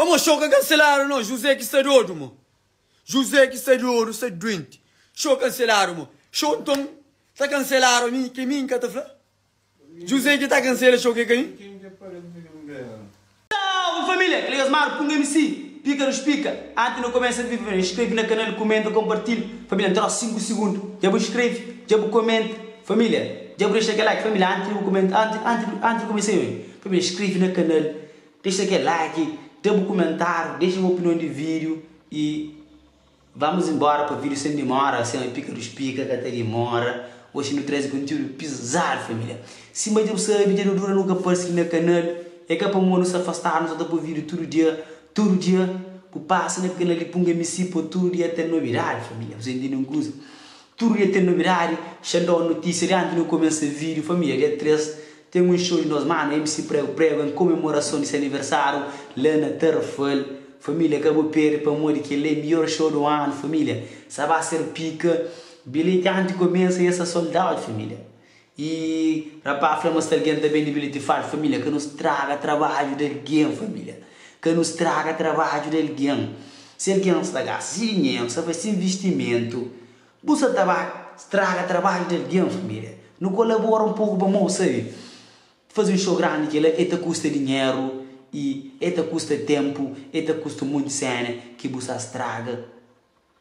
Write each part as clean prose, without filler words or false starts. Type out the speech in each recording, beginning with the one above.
Pamo show ka cancelado no José ki sta dodu mo José ki sta dodu sta doente show cancelado mo show nton ta cancelado ami ke mi nka ta fla José ki ta cancela show ke ka mi. Salve família, kel Osmar Punga MC, pika dos pika, anti nu kumesa vídeo família, inscreve na canal, kumenta, compartilha, família nta dau 5 segundo, dja bu inscreve, dja bu comenta, família, dja bu dexa kel like, família anti bu comenta, anti anti anti kumesa família inscreve na canal. Dexa kel like, da bu kumentáriu, dexa bu opinion di vídiu y vamos embora pa vídiu sen dimora, sen pika dos pika ka ta dimora. Oxi nu traze kontiúdu pizadu família. Sima dja bu sabe dja nu dura nu ka parse li na kanal, é ka pamodi nu sta afastadu nu sa ta poi vídiu tudu dia, tudu dia bu pasa na kanal di Punga MC po tudu dia ten nobidadi família, bu sa intende un kuza? Tudu dia ten nobidadi, xa N da-u notísia di antis nu kumesa vídiu família, dia 3 Ten un show di nos manu MC Prego Prego en komemorason di se aniversáriu la na Tarrafal. Família ka bu perde pamodi kel-la é mior show do anu família. Sa ba ser pika. Bilheti anti kumesa i es sa sold out família. I rapá fla ma sta algen ta bende bilheti falsu família ka nu straga trabadju di algen família. Ka nu straga trabadju di algen. Si algen sta gasta si dinheru sta fase si investimentu. Bu sa ta ba straga trabadju di algen família. Nu kolabora un poku pa mo sabe. Faze un show grandi kela e ta kusta dinheru i e ta kusta tempu, e ta kusta un monti sena ki bu sa straga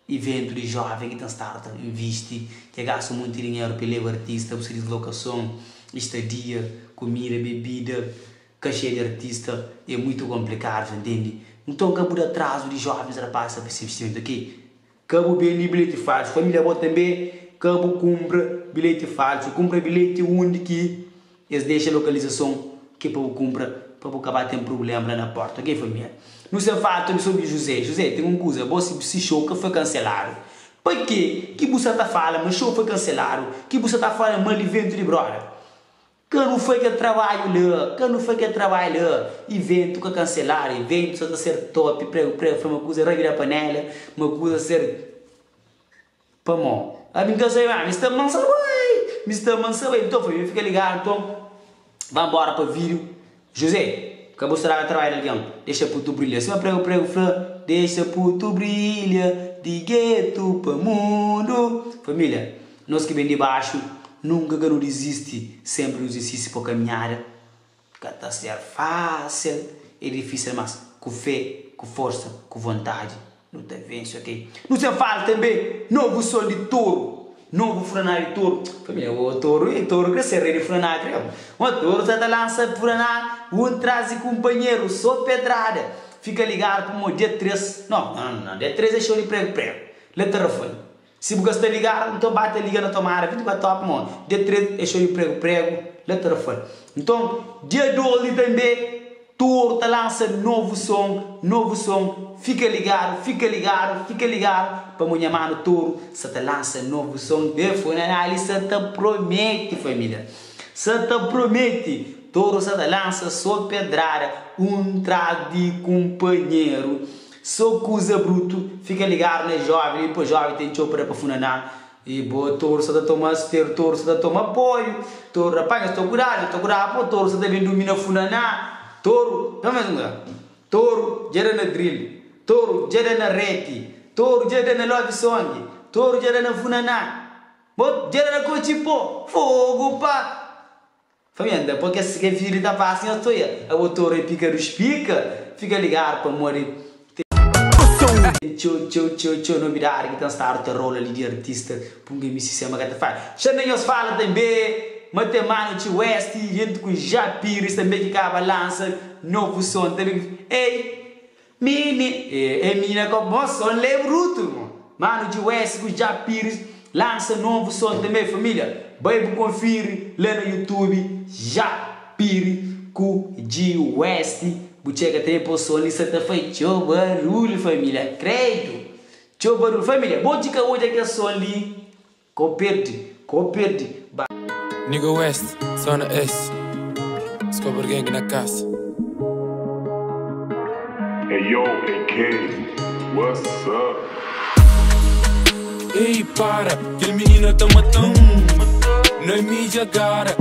iventu di joven ki ten stadu ta invisti, ki gasta un monti dinheru pa leba artista, bu sa dislokason, estadia, kumida, bebida, kaxê di artista e muitu konplikadu sa ntende. Nton ka bu da atrazu di jovens rapazis ta fase investimentu ok. Ka bu bende bilheti falsu. Família bo tanbe ka bu kunpra bilheti falsu. Kunpra bilheti undi ki es dexa lokalizason ki pa bu kunpra pa bu ka ba ten prubléma la na porta. Ok família? Nu sta fala tanbe sobri Juzé. Juzé, ten un kuza, bo si xou ka foi kanseladu, pa ke ki bu sa ta fala ma xou foi kanseladu? Ki bu sa ta fala mal iventu di broda? Ka nu fai kel trabadju la, ka nu fai kel trabadju la Iventu ka kanseladu, iventu sa ta ser top Pregu pregu fla ma kuza rabida panela, ma kuza ser Pamó ami N ka sabe ma mi sta mansa bai, mi sta mansa bai Nton família fika ligadu nton Ba nbora pa vídiu José, ka bu straga trabadju di algen Dexa putu brilha Sima pregu pregu fla Dexa putu brilha Di getu pa mundu Família Nos ki ben di baxu, nunka ka nu dizisti, senpri nu insisti pa kaminhada ka ta ser fásil, é difísil mas ku fé, ku forsa, ku vontadi nu ta vense ok. Nu sen fala tanbe novu son di toru, novu funaná di toru, família ô toru e toru kre ser rei di funaná kre ô toru sa ta lansa funaná un tras di kunpanheru so pedrada fika ligadu pamodi dia 3 no no no dia 3 é xou di pregu pregu la Tarrafal. Si bu ka sta ligadu, nton ba ta liga na tomada 24 óra pamodi dia 3 é xou di pregu pregu la Tarrafal. Nton dia 2 li tanbe Toru ta lansa novu son, novu son, fika ligadu, fika ligadu, fika ligadu pamo nha manu Toru sa ta lansa novu son de funaná li sa ta prometi familia, sa ta prometi, Toru sa ta lansa so pedrada un tras di kunpanheru. So kuza brutu, fika ligadu na jovi li, po jovi ten txeu pa da pa funaná e bo toru sa ta toma steru, toru sa ta toma apoiu, toru rapaz nhos ta kudadu, nhos ta kudadu po toru sa ta ben durmi na funaná, toru, ta mes kuza, toru dja da na drill, toru dja da na rap, toru dja da na love song, toru dja da na funaná, bo dja da na kotxi po, fogu pa. Família, nta poi kes kel vídeo li ta pasa nhos toia abo torre pika dos pika fika ligadu pamodi ten txeu txeu txeu txeu novidadi ki ten stadu ta rola li di artista punga mc sema ka ta fala xa na nhos fala tanbe ma ten manu txi west djuntu ku ja pires tanbe ki kaba lansa novu son tanbe ei Mini eh mina ko bo son la é bruto irmon. Mano G West ku Jah Pires lansa novo son tanbe familia bai bu confiri la na youtube Jah Pires ku G West bu txeka tanbe po son li sa ta fai txeu barulho familia credo txeu barulho familia bo ki ka odja kel son li Ko perdi, ko perdi, ba. Nigga West, zona S, Scobar Gang na casa. Hey yo, AK, what's up? Ei para, kel minina ta mata-m Na mi dja gara.